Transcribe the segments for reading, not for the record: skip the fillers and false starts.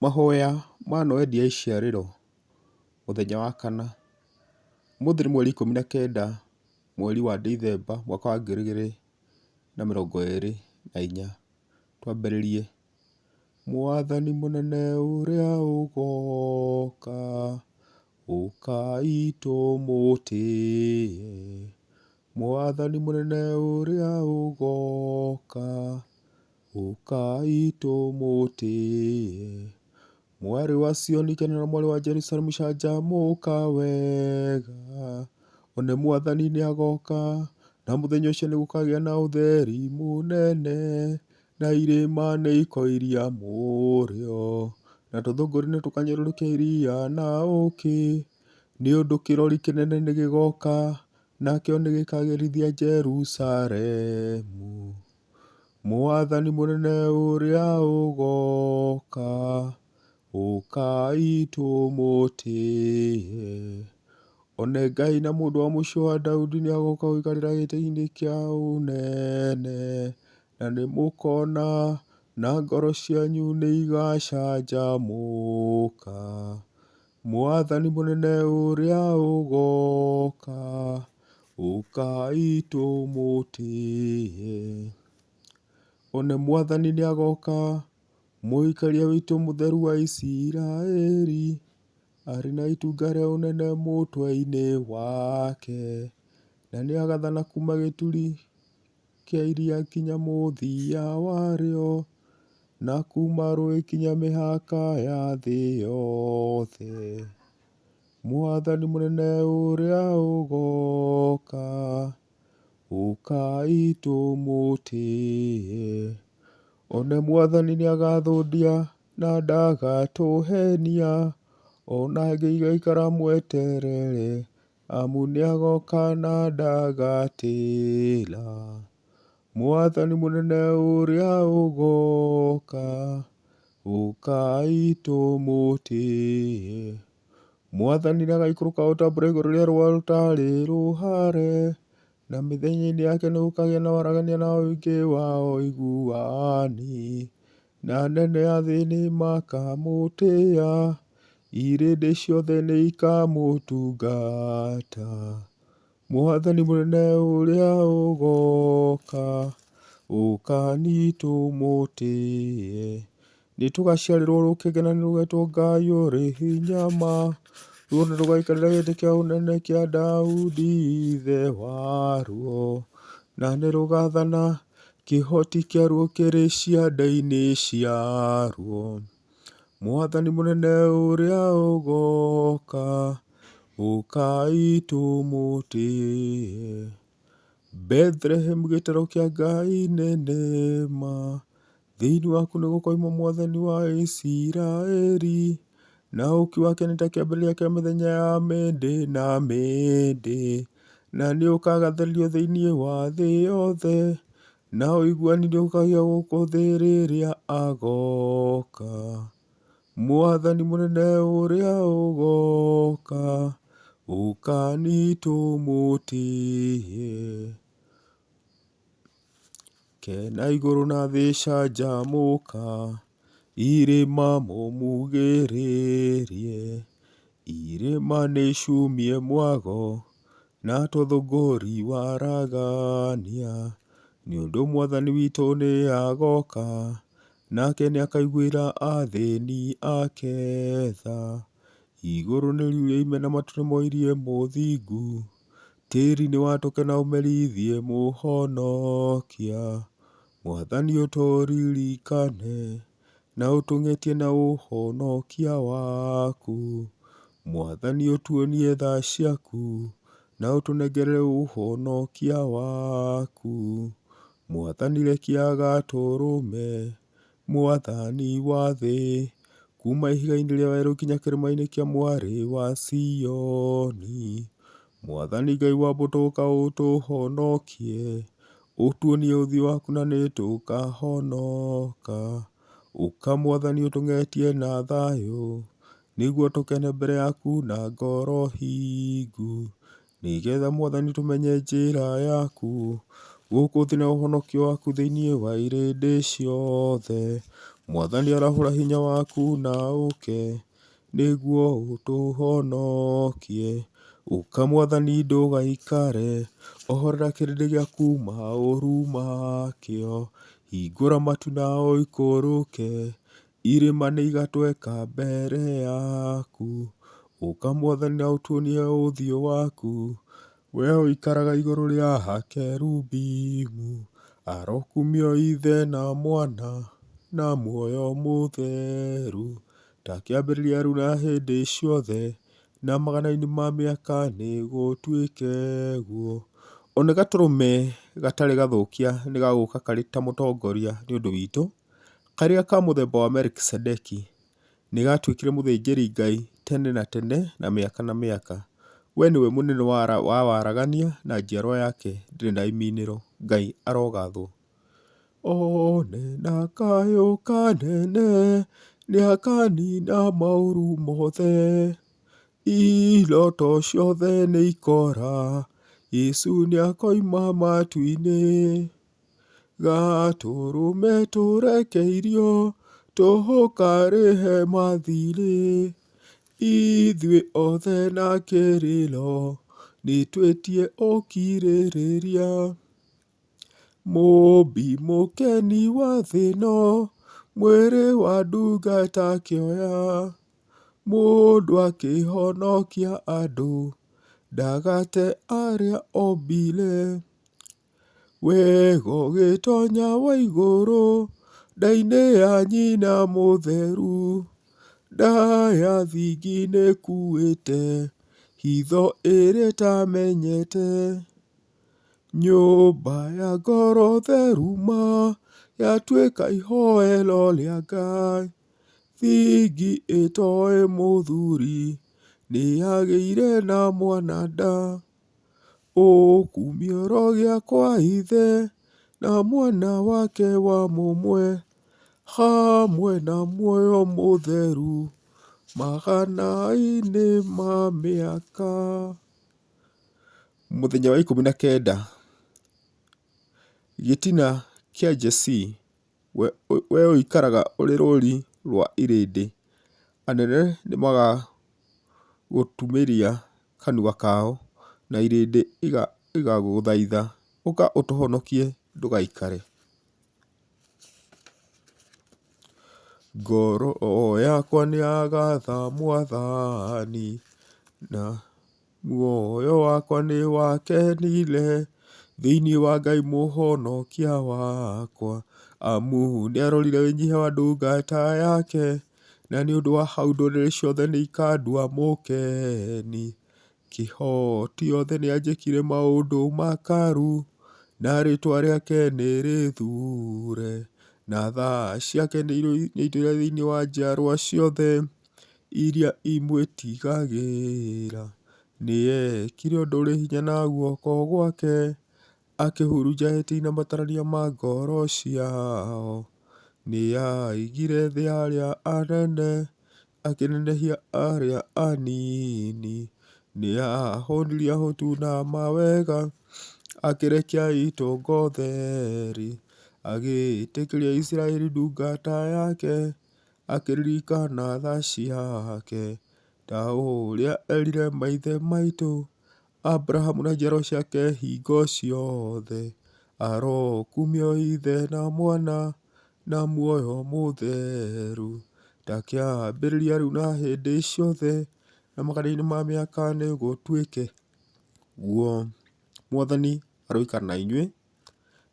Mahoya ma noendi ya iciarĩro, mũthenya wa kana. Ũmũthĩ nĩ mweri 19 mweri wa Ndithemba mwaka wa 2024. Twambĩrĩrie. Mwathani mũnene ũrĩa ũgooka, ũkai tũmũtĩe. Mwathani mũnene ũrĩa ũgooka, ũkai tũmũtĩe. Mwarĩ wa Zayuni kena na mwarĩ wa Jerusalemu canjamũka wega, one Mwathani nĩagoka, na mũthenya ũcio nĩgũkagĩa na ũtheri mũnene, na irĩma nĩikoiria mũrĩo, na tũthũngũri nĩtũkanyũrũrũkia iria na ũũkĩ, nĩ ũndũ kĩrori kĩnene nĩgĩgoka, nakĩo nĩgĩkagĩrithia Jerusalemu. Mwathani mũnene ũrĩa ũgooka, ũkai tũmũtĩe. One Ngai na mũndũ wa mũciĩ wa Daudi nĩagoka gũikarĩra gĩtĩ-inĩ kĩa ũnene, na nĩmũkona, na ngoro cianyu nĩigacanjamũka. Mwathani mũnene ũrĩa ũgooka, ũkai tũmũtĩe. One Mwathani nĩagoka, mũikaria witũ mũtheru wa Isiraeli, arĩ na itunga rĩa ũnene mũtwe-inĩ wake, na nĩagathana kuuma gĩturi kĩa iria nginya mũthia warĩo, na kuuma rũũĩ nginya mĩhaka ya thĩ yothe. Mwathani mũnene ũrĩa ũgooka, ũkai tũmũtĩe. One Mwathani nĩagathũndia na ndagatũhenia, ona angĩgaikara mweterere, amu nĩagoka na ndagatĩra. Mwathani mũnene ũrĩa ũgooka, ũkai tũmũtĩe. Mwathani nĩagaikũrũka o ta mbura igũrũ rĩa rũũa rũtarĩ rũhare, na mĩthenya-inĩ yake nĩgũkagĩa na waragania na ũingĩ wa ũiguani, na anene a thĩ nĩmakamũtĩa, irĩndĩ ciothe nĩikamũtungata. Mwathani mũnene ũrĩa ũgooka, ũkani tũmũtĩe. Nĩtũgaciarĩrwo rũkenge na nĩrũgetwo Ngai ũrĩ hinya ma, ruo nĩrũgaikarĩra gĩtĩ kĩa ũnene kĩa Daudi ithe waruo, na nĩrũgathana, kĩhoti kĩaruo kĩrĩ ciande-inĩ ciaruo. Mwathani mũnene ũrĩa ũgooka, ũkai tũmũtĩe. Bethlehem gĩtaro kĩa Ngai nene ma, thĩinĩ waku nĩgũkoima mwathani wa Isiraeli, na ũũki wake nĩ ta kĩambĩrĩria kĩa mĩthenya ya mĩndĩ na mĩndĩ, na nĩũkagathĩrĩrio thĩinĩ wa thĩ yothe, na ũiguani nĩũkagĩa gũkũ thĩ rĩrĩa agoka. Mwathani mũnene ũrĩa ũgoka, ũkani tũmũtĩe. Kena igũrũ na thĩ canjamũka, irĩma mũmugĩrĩrie, irĩma nĩciumie mwago, na tũthũngũri waragania, nĩ ũndũ Mwathani witũ nĩagoka, nake nĩakaiguĩra athĩni ake tha. Igũrũ nĩriurie ime na matu nĩmoirie mũthingu, tĩri nĩwatũke na ũmerithie mũhonokia. Mwathani ũtũririkane, na ũtũng'etie na ũhonokia waku. Mwathani ũtuonie tha ciaku, na ũtũnengere ũhonokia waku. Mwathani rekia gatũrũme, Mwathani wa thĩ, kuuma ihiga-inĩ rĩa werũ nginya kĩrĩma-inĩ kĩa mwarĩ wa Zayuni. Mwathani Ngai wa mbũtũ ũka ũtũhonokie, ũtuonie ũthiũ waku na nĩtũkahonoka. Ũka Mwathani ũtũng'etie na thayũ, nĩguo tũkene mbere yaku na ngoro hingu, nĩgetha Mwathani tũmenye njĩra yaku, gũkũ thĩ na ũhonokio waku thĩinĩ wa irĩndĩ ciothe. Mwathani arahũra hinya waku na ũũke, nĩguo ũtũhonokie. Ũka Mwathani ndũgaikare, ohorera kĩrĩndĩ gĩaku maũru makĩo. Hingũra matu na ũikũrũke, irĩma nĩigatweka mbere yaku. Ũka Mwathani na ũtuonie ũthiũ waku, wee ũikaraga igũrũ rĩa akerubimu. Arokumio Ithe na Mwana na Muoyo Mũtheru, ta kĩambĩrĩria rĩu na hĩndĩ ciothe, na magana-inĩ ma mĩaka nĩgũtuĩke guo. One gatũrũme gatarĩ gathũkia nĩgagũka karĩ ta mũtongoria nĩ ũndũ witũ, karĩa ka mũthemba wa Melikisedeki, nĩgatuĩkire mũthĩnjĩri-Ngai tene na tene na mĩaka na mĩaka. We nĩwe mũnene wa waragania na njiarwa yake ndĩrĩ na iminĩro. Ngai arogathwo. One na kayũ kanene nĩakanina maũru mothe, iroto ciothe nĩikora, Yesu nĩakoima matu-inĩ. Gatũrũme tũrekeirio tũkarĩhe mathirĩ, ithuĩ othe na kĩrĩro nĩtwĩtie ũkirĩrĩria. Mũũmbi mũkeni wa thĩ-ĩno, mwĩrĩ wa ndungata akĩoya, mũndũ akĩhonokia andũ, ndagate arĩa ombire. Wega ũgĩtonya wa igũrũ, nda-inĩ ya nyina mũtheru, nda ya thingi nĩkuĩte, hitho ĩrĩa ĩtamenyete. Nyũmba ya ngoro theru ma, yatuĩka ihoero rĩa Ngai. Thingi ĩtoĩ mũthuri, nĩyagĩire na mwana nda. Ũkumio ũrogĩa kwa Ithe, na Mwana wake wa mũmwe, hamwe na muoyo mũtheru, magana-inĩ ma mĩaka. Mũthenya wa 19, Gĩtina kĩa Jesii, wee ũikaraga ũrĩ rũũri rwa irĩndĩ, Anene nĩmagũtumĩria kanua kao, Na irĩndĩ igagũthaitha; Ũka ũtũhonokie, ndũgaikare. Ngoro yakwa nĩyagatha Mwathani, Na muoyo wakwa nĩwakenire thĩinĩ wa Ngai Mũhonokia wakwa, Amu nĩarorire wĩnyihia wa ndungata yake, Na nĩ ũndũ wa hau ndũrĩrĩ ciothe nĩikandua mũkeni. Kĩhoti othe nĩanjĩkire maũndũ makaru, Na rĩĩtwa rĩake nĩ rĩthuure, Na tha ciake nĩitũire thĩinĩ wa njiarũa ciothe iria imwĩtigagĩra. Nĩekire ũndũ ũrĩ hinya na guoko gwake, Akĩhurunja etĩĩi na matarania ma ngoro ciao. Nĩaaigire thĩ arĩa anene, Akĩnenehia arĩa anini. Nĩaahũnirie ahũtu na mawega, Akĩrekia itonga ũtheri. Agĩĩtĩkĩria Isiraeli ndungata yake, Akĩririkana tha ciake, Ta ũrĩa eerire maithe maitũ, Abrahamu na njiaro ciake hingo ciothe. Arokumio Ithe na Mwana na Muoyo Mũtheru, Ta kĩambĩrĩria rĩu na hĩndĩ ciothe, na magana-inĩ ma mĩaka nĩgũtuĩke guo. Mwathani aroikara na inyuĩ,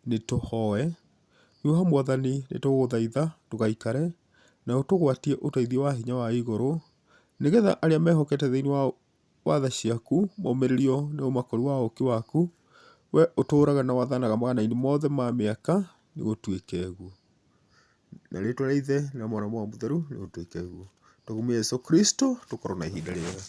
nĩtũhoe. Hiuha Mwathani nĩtũgũgũthaitha ndũgaikare, na ũtũgwatie ũteithio wa hinya wa igũrũ, nĩgetha arĩa mehokete thĩinĩ wa tha ciaku momĩrĩrio nĩ ũmakũrũ wa ũũki waku, we ũtũũraga na wathanaga magana-inĩ mothe ma mĩaka, nĩgũtuĩke guo. Na rĩtwa rĩa Ithe na Mwana Muoyo Mũtheru nĩgũtuĩke guo. Tũgumie Jesũ Kristo, tũkorwo na ihinda rĩega.